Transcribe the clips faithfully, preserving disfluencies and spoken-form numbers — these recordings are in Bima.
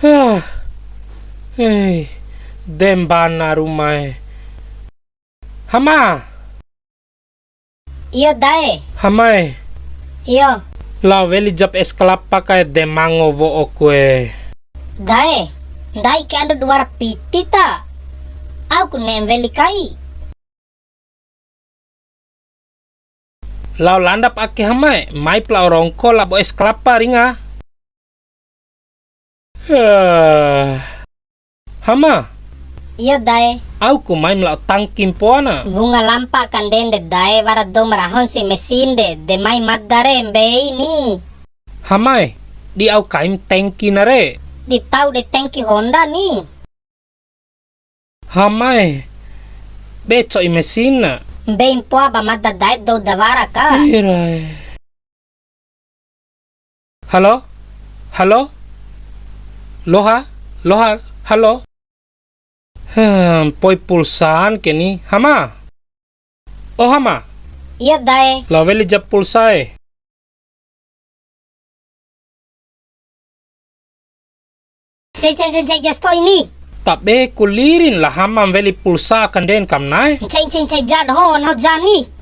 Hah. Hei, de mbana Ruma e. Hama. Iyo, Dae. Hama e. Iyo. Lao weli jap es kelapa kae de mango wo'o kue. Dae, ndai ke ando dua ra piti ta. Au ku ne'e weli kai. Lao landap ake Hama e, maip lao rongko labo es kelapa ringa. Hama. Iyo, Dae. Au ku maim lao tangki mpoana. Wunga lampa kandende, Dae, wara dou ma rahon si mesin de, de mai mada re mbei ni. Hama e, di au kaim tangki na re. Di tau de tangki Honda ni. Hama e, be co'i mesin na. Mbei mpoa ba mada Dae dou da wara ka. Ira e. Halo? Halo? Loha? Loha? Halo? Heh, mpoi pulsan ke ni. Hama? Oh, Hama? Iyo, Dae. Lao weli jap pulsa e. Cai, cai, cai, cai, jasto ini. Tabe kulirin la Hama weli pulsa kanden kam na'e. Cai, cai, cai, jad ho, nau jani.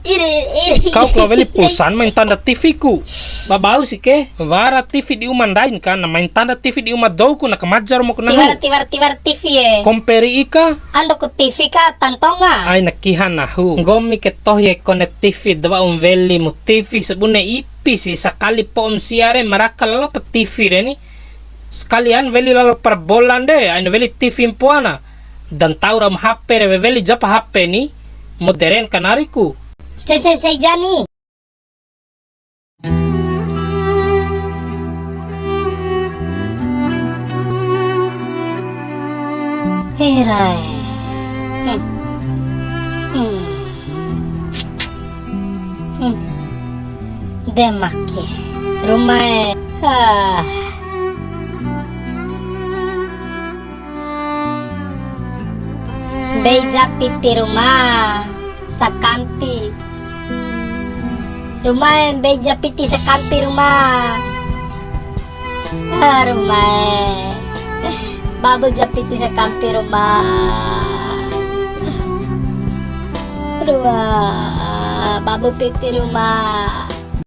Iri, iri. Kau kalau weli pulsan main tanda T V ku. Babau si ke, wara T V di uma ndain ka, na main tanda T V di uma dou ku na kamaja romo ku nahu. Tiwara, tiwara, tiwara T V e. Komperi ika. Ando ku T V ka tantonga. Ai na kiha nahu. Nggomi ke tohi e kone T V dua um weli mu T V sabune ipi si sakali po'om sia re maraka lalo pa T V re ni. Sekalian weli lalo parabolan de, aina weli T V mpoana. Dan tau ram H P re weli japa H P ni, moderen kanariku. Cai, cai, cai jani. Herai. Hmm. Hmm. Hmm. De make. Ruma e. Ah. Mbei ja piti Ruma, sakampi. Ruma e, mbei ja piti sakampi Ruma. Ah, Ruma e. Babu ja piti sakampi Ruma. Ruma, babu piti Ruma.